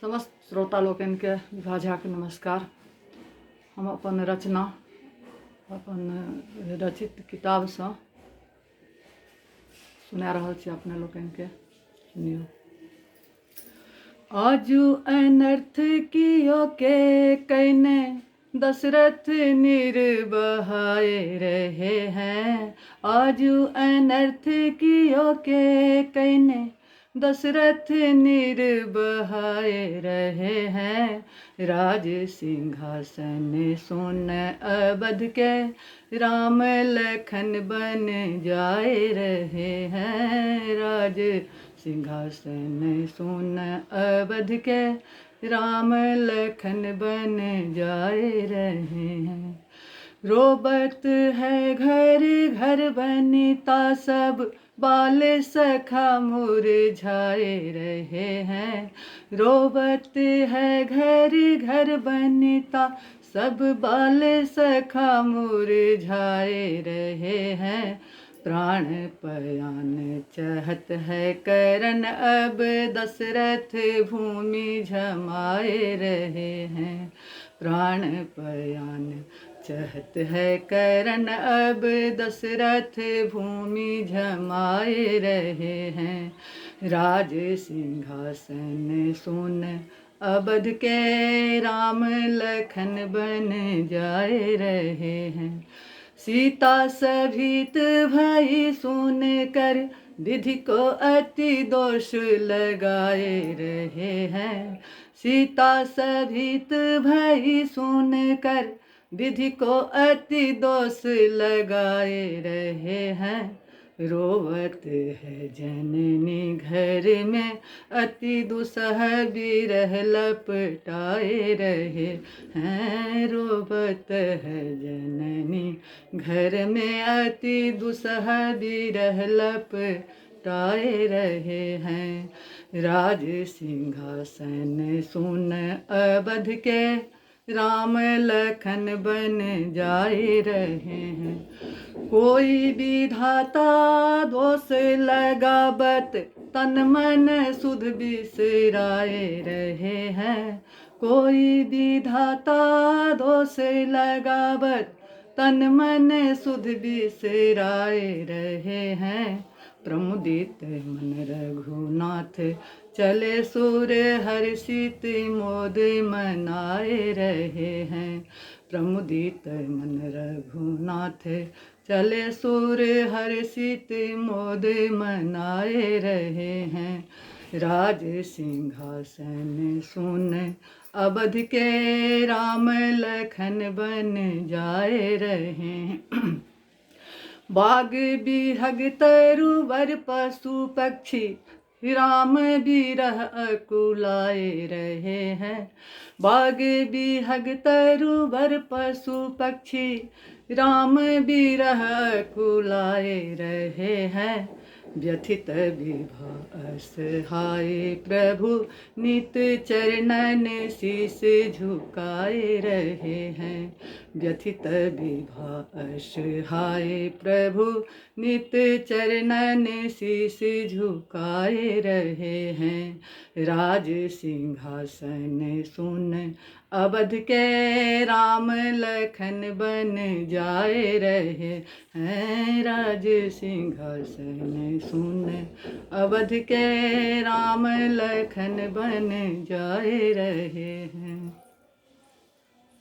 समस्त श्रोता लोकनिके विभा झाके नमस्कार। हम अपन रचना अपन रचित किताबसँ सुना रहल छी अपने लोकनिके, सुनियौ। आजू अनर्थ कियो के कैने दशरथ निर्बहाए रहे हैं। आजू अनर्थ कियो के कैने दशरथ निर्बहाए रहे हैं। राज सिंहासन सुन अवध के राम लखन बन जाए रहे हैं। राज सिंहासन सुन अवध के राम लखन बन जाए रहे हैं। रोबत है घर घर बनिता सब बाल सखा मुरझाए रहे हैं। रोबत है घर घर बनिता सब बाल सखा मुरझाए रहे हैं। प्राण पयान चहत है करन अब दशरथ भूमि झमाए रहे हैं। प्राण पयान चहत है करन अब दशरथ भूमि झमाए रहे हैं। राज सिंहासन सुन अवध के राम लखन बन जाए रहे हैं। सीता सभीत भई सुन कर विधि को अति दोष लगाए रहे हैं। सीता सभीत भई सुन कर विधि को अति दोष लगाए रहे हैं। रोवत है जननी घर में अति दुसह बिरह लपटाए रहे हैं। रोवत है जननी घर में अति दुसह बिरह लपटाए रहे हैं। राज सिंहासन सुन अवध के राम लखन बन जाए रहे हैं। कोई विधाता दोष लगावत तन मन सुध बिसराए रहे हैं। कोई विधाता दोष लगावत तन मन सुध बिसराए रहे हैं। प्रमुदित मन रघुनाथ चले सुर हर्षित मोद मनाए रहे हैं। प्रमुदित मन रघुनाथ चले सुर हर्षित मोद मनाए रहे हैं। राज सिंहासन सुन अवध के राम लखन बन जाए रहे हैं। बाघ बिहग तरुवर पशु पक्षी राम बिरह अकुलाए रहे हैं। बाघ बिहग तरुवर पशु पक्षी राम बिरह अकुलाए रहे हैं। व्यथित विभा असहाय प्रभु नित चरणन शीस झुकाए रहे हैं। व्यथित विभा असहाय प्रभु नित चरणन शीस झुकाए रहे हैं। राज सिंहासन सुन अवध के राम लखन बन जाए रहे हैं। राज सिंहासन सुन अवध के राम लखन बन जाए रहे हैं।